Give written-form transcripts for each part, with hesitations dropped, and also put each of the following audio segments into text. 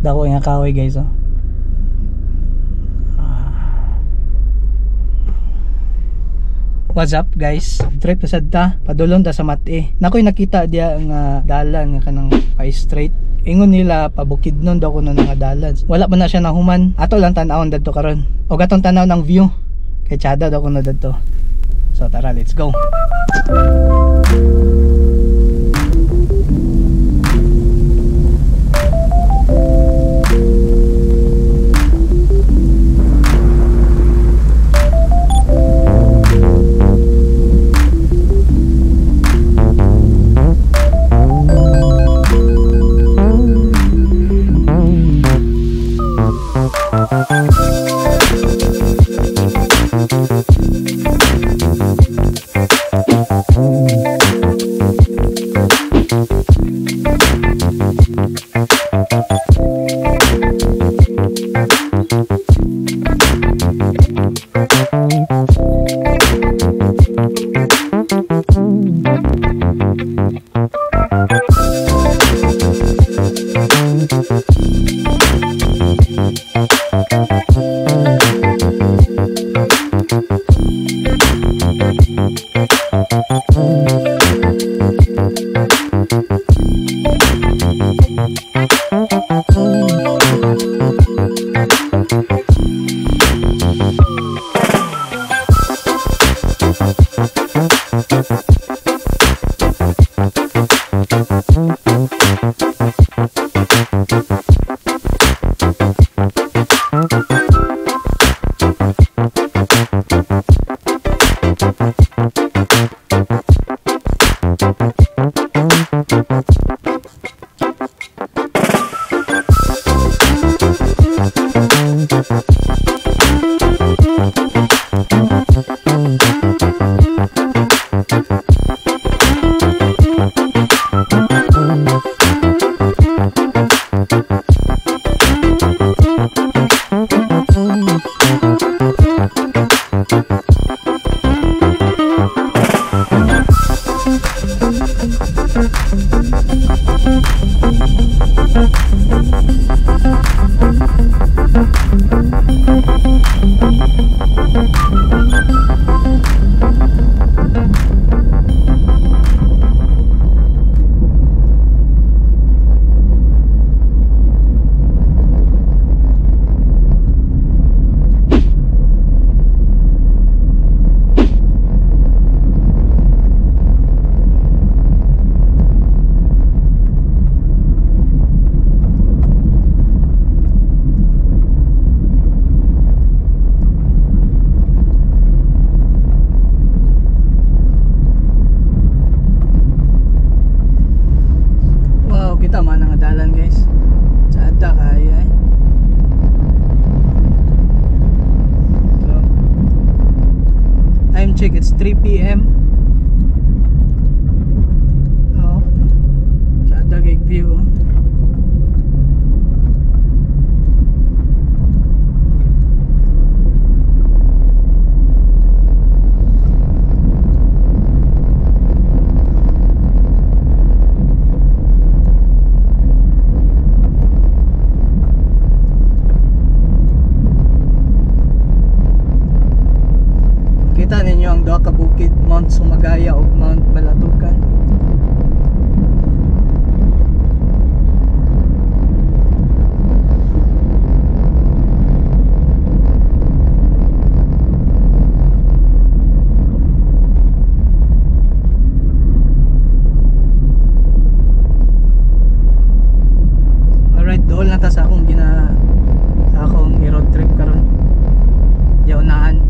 Dako nga kahoy, guys, oh. Ah. What's up, guys? Trip na sad ta, padulong ta sa Mat-i. Nakoy nakita diya nga dalan nga kanang pa straight. Ingon nila pabukidnon daw kuno nga dalan. Wala pa na siya nahuman. Ato lang tan-awon dadto karon. Og atong tanaw ng view. Kay tsada daw kuno dadto. So tara, let's go. Kita man ang dalan, guys. Tsada kaya eh. So, time check, it's 3 PM. Oh. Tsada kay view. Oh. Kita ninyo ang duha ka bukid, Mount Sumagaya ug Mount Balatukan. Alright, dool na ta sa akong i-road trip karon. Yaunahan.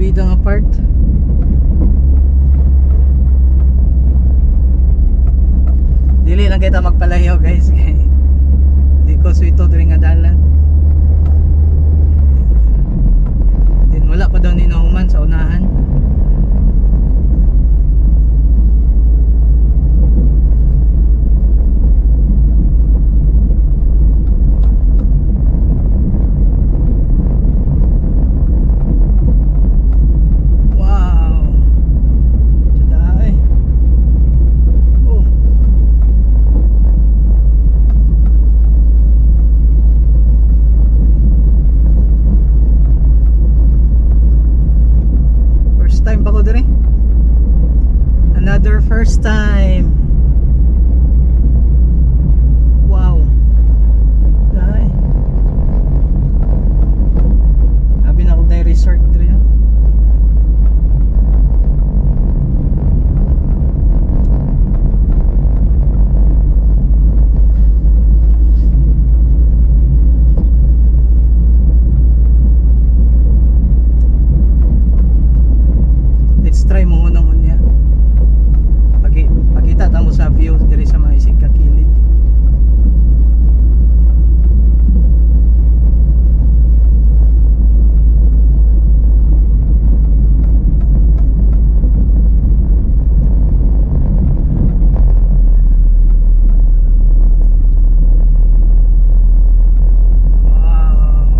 Partida nga part. Dili lang kita magpalayo guys kay di ko suito diri nga dalan. Din wala pa daw ni nahuman sa unahan. Wow. Tsada. Oh. First time pa ko diri. Another first time. Wow. Dai. Abi na kog resort diri. Ah. Let's try mo unang unya. Pagkita ta mo sa view diri sa mga isig kakilid. Wow.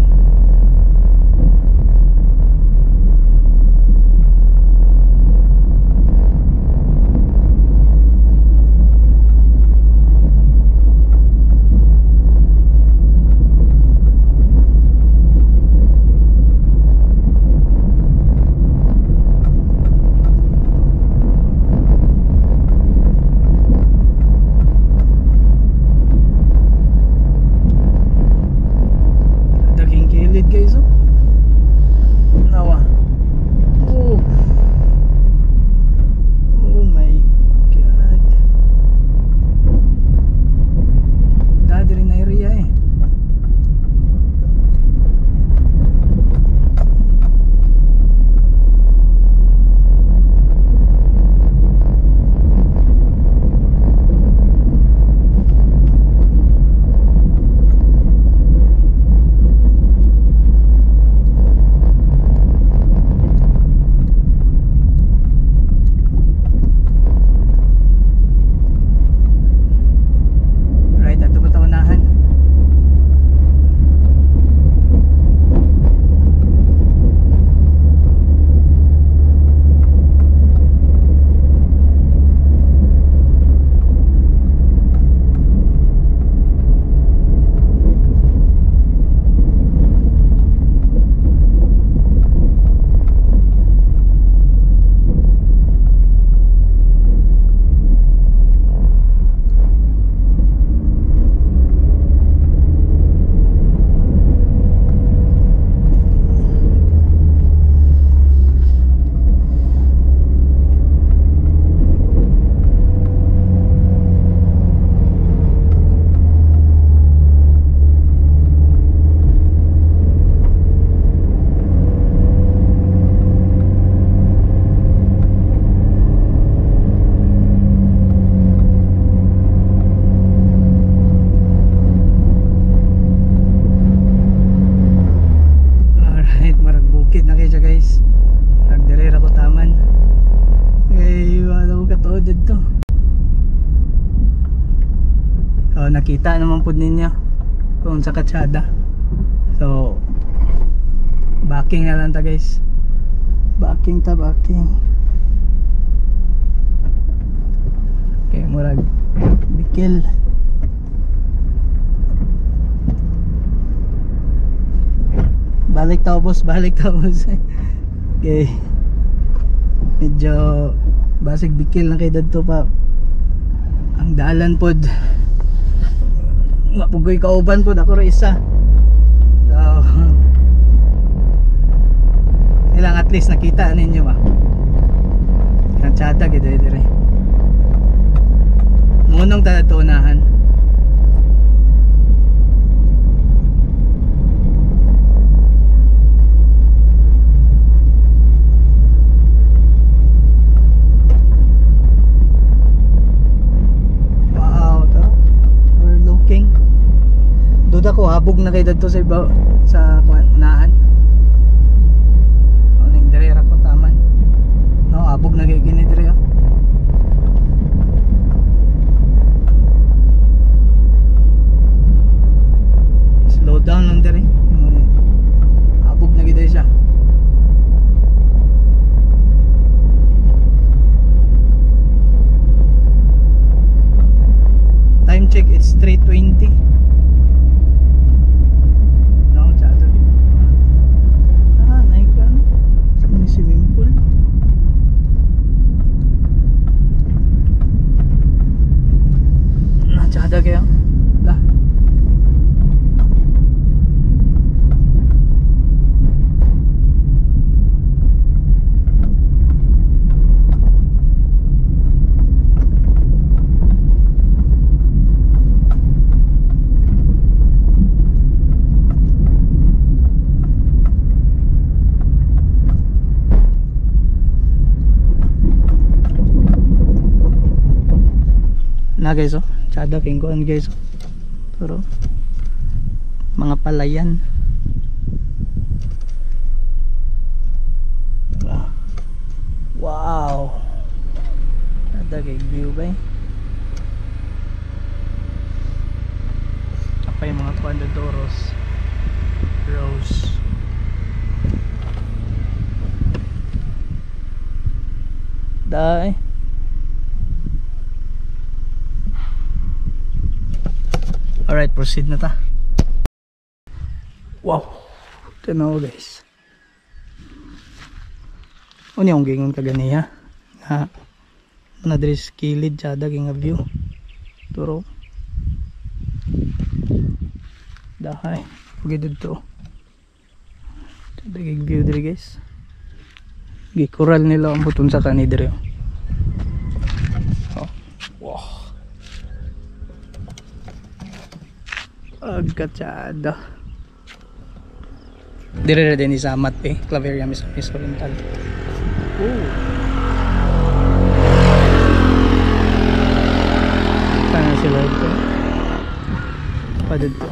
Daging kilid guys oh. Nawa. Oh. Oh my God. Dadi rin na area eh. Right, ato pa unahan. Alright, marag bukid na kayo siya guys. Nagdirera ko taman. Eh, wala ko katuod dito. So, nakita naman po ninyo kung sa katsada. So, backing na lang ta guys. Backing ta, backing. Okay, murag bikil. Balik ta boss, balik ta boss. Okay. Medyo basig bikil na kay dadto pa. Ang dalan pod. Nga pugoy kauban pod ako ra isa. So ilang at least nakita ninyo ba. Katsada gid dire. Munong ta dadto unahan. Duda ko habog na kay dadto sa iba sa kuan unahan. O ning dire ra ko taman. No, habog na kay gini dire. Oh. Slow down lang dire. Habog na gid siya. Time check, it's 3:20. No, tsada. Ah, naik ano? Sa may swimming pool. Na, tsada kayo. Lah. Na guys oh, tsada king kuan guys oh. Pero mga palayan. Wow. Tsada kay view ba eh. Apa yung mga kuan doros. Rose. Dai. Alright, proceed na ta. Wow. Tanaw guys. Unya akong gingon kaganiha. Ha. Na diri sa kilid tsada kay nga view. Turo. Dahay. Ugi didto. Tsada kay view diri guys. Gikural nila ang buton sa kani diri. Oh. Wow. Agkatsada. Dire ra din sa Mat eh, Claveria Misamis Oriental. Oh. Sana sila ito. Pa dito.